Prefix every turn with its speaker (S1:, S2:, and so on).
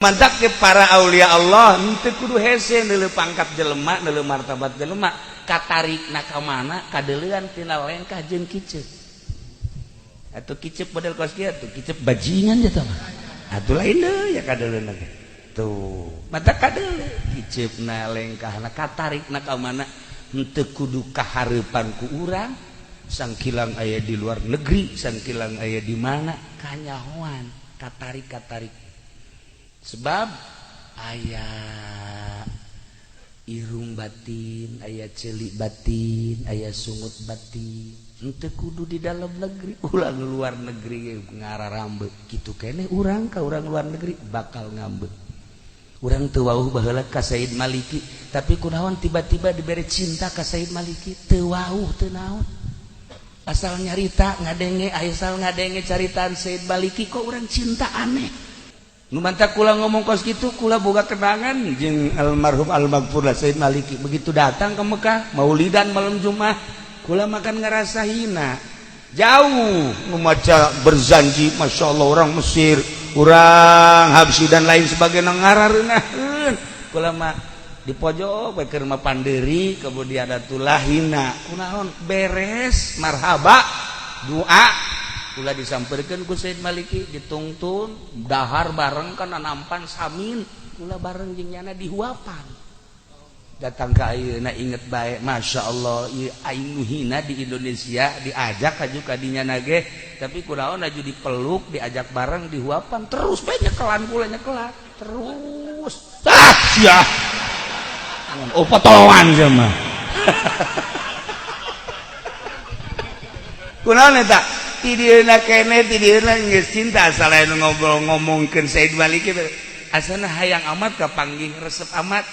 S1: Mantak ke para aulia Allah henteu kudu hese neuleu pangkat jelema, neuleu martabat jelema, katarikna ka mana kadeulean tina lengkah jeung kiceup. Atuh kiceup model kos kieu, atuh kiceup bajingan ya mah. Atuh lain deui ya kadeuleunna ge. Tuh, mata kadeule kiceupna lengkahna katarikna ka mana henteu kudu kahareupan ku urang. Sangkilang aya di luar negeri, sangkilang aya di mana kanyahoan katarik-katarik. Sebab aya irung batin, aya celik batin, aya sungut batin. Henteu kudu di dalam negeri, ulang luar negeri ngararambe kitu keneh urang ka urang luar negeri bakal ngambek. Urang teu wauh baheula ka Said Maliki, tapi kunaon tiba-tiba dibere cinta ka Said Maliki, teu wauh teu naon. Asal nyarita ngadenge, asal ngadenge caritaan Said Maliki kok urang cinta aneh. Nu mantak kula ngomong kos kitu, kula boga kenangan jeung almarhum almaghfurlah Said Maliki. Begitu datang ke Mekah, maulidan malam Jumat, kula makan ngerasa hina. Jauh membaca berzanji, masya Allah orang Mesir, orang Habsyi dan lain sebagainya ngarareunaheun. Kula mah di pojok we keur mah panderi, kemudian atulah hina. Kunaon beres marhaba doa kula disamperkeun ku Said Maliki ditungtun dahar bareng kana nampan samin kula bareng jeung nyana dihuapan. Datang ka ayeuna inget bae, Masya Allah ieu aing nu hina di Indonesia diajak aju ka dinya ge, tapi kunaon aju dipeluk diajak bareng dihuapan terus bae nyekelan kula nyekelan terus ah sia oh potongan sia mah. Kunaon eta ti dieuna kene ti dieuna geus cinta asal anu ngobrol ngomongkeun Said Maliki asana hayang amat kapanggih resep amat.